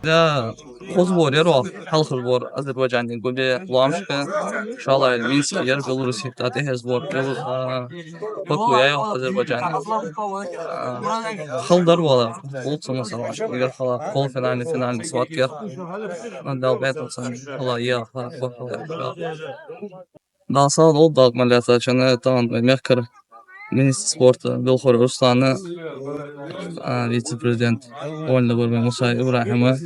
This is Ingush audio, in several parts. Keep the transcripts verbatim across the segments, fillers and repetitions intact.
Э, кхо сбор яр оаха, хьалхара сбор Азербайджане гургба лоамашка, шоллагӀа Минске яр, Белоруссига, тӀатӀехьа сбор Бел-, а, Баку яр оаха, Азербайджане. А, хала дар вала, улцу масала, эггара хала, полуфинальный, финальный схватка яр. Ну, Дала бетта санна, хала яр, хала, хала яр. Дала сагӀа долда, дакъа мел лаьцачарна, тахан вай мехкара министр спорта Белхорой Руслана, а, вице-президент вольной борьбы Мусаев Ибрахьима,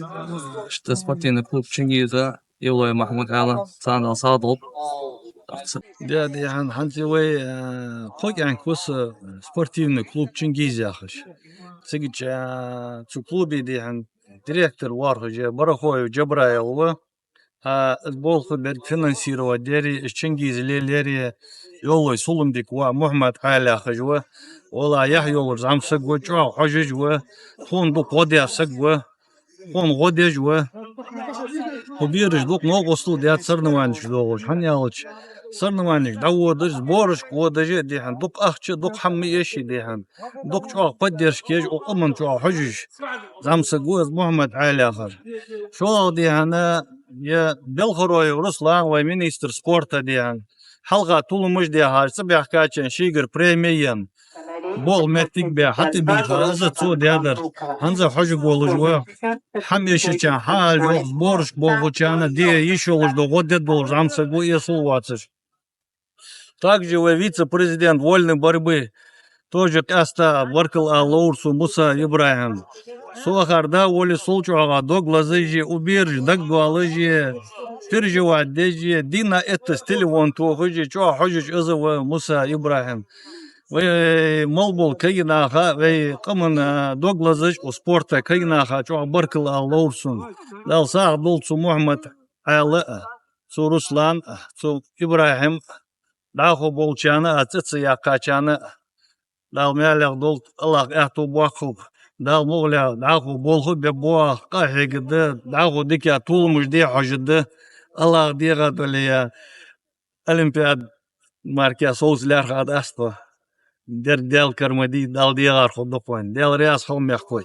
иштта спортивный клуб «Чингиза» Евлой Махьмуд-Ӏаьла, царна Дала сагӀа долда. Де, дехьа, хӀанз вай, а, кхо кӀаьнк ва са спортивный клуб «Чингиз» яхаш. Цига, а, цу клубе, дехьа, директор вар хьажа Барахоев Джабраил ва. А, из болх берг финансировать дери, из «Чингиз» лелаери Евлой Сулумбика воӀ Мухьмад-Ӏаьла яхаш ва. Валлахь, яхь йолаш зӀамсаг ва, чӀоагӀа хьожаш ва, тхона дукха гӀо деш саг ва, тхона гӀо деш ва. Кхо бераш дукха новкъостал даьд соревнованешка доагӀаш, хӀана аьлча соревнованешка дӀаводаш, сборашка водаш а, дехьа, дукха ахча, дукха хӀама ма эший, дехьа, дукха чӀоагӀа поддержка еш, укх къаман чӀоагӀа хьожаш зӀамсаг ва из Мухьмад-Ӏаьла яхар. ШоллагӀа, дехьа, е Белхороев Руслан, вай министр спорта, дехьа, хьалха толамаш даьхача, цӀабаьхкачарна шийгара преми енна, болх моттиг бе хьатӀабийха, из цо даьдар. ХӀанз а хьожаргволаш ва, хӀама эшачарна хьаала йоах, сборашка болхачарна а, де йиш йолаш дола гӀо дергдолаш зӀамсаг ва, эсала воацаш. Также вай вице-президент вольной борьбы, тоже къаьстта баркал ала ловр сона Мусаев Ибрахьима. Со ахар да воле, сол чӀоагӀа дог лазаш а, укх бераша дагадоалаш а, переживать деш а, дийнахьа эттача телефон тохаш а, чӀоагӀа хьожаш из ва Мусаев Ибрахьим. Вай мел бола кагий наха, вай къаман, а, дог лазаш, укх спорта кагий наха чӀоагӀа баркал ала ловр сона. Дала сагӀа долда цу Мухьмад-Ӏаьла а, цу Руслана а, цу Ибрахьима а, дӀахо болчарна а, цӀи ца яьккхачарна а. Дала маьлех долда, АллахӀа аьттув боаккхалба. Дала мукъалехь дӀахо болх а бергба оаха, къахьегаргда, дӀахо дика толамаш де хьожаргда. АллахӀа дегӀа дале, олимпиада мара совца лаьрхӀад аста. Деррига Даьла кара ма дий, Далла дегӀар хургда-кх вайна. Даьла раьза хилва, мехкахой.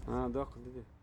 А, доккха да.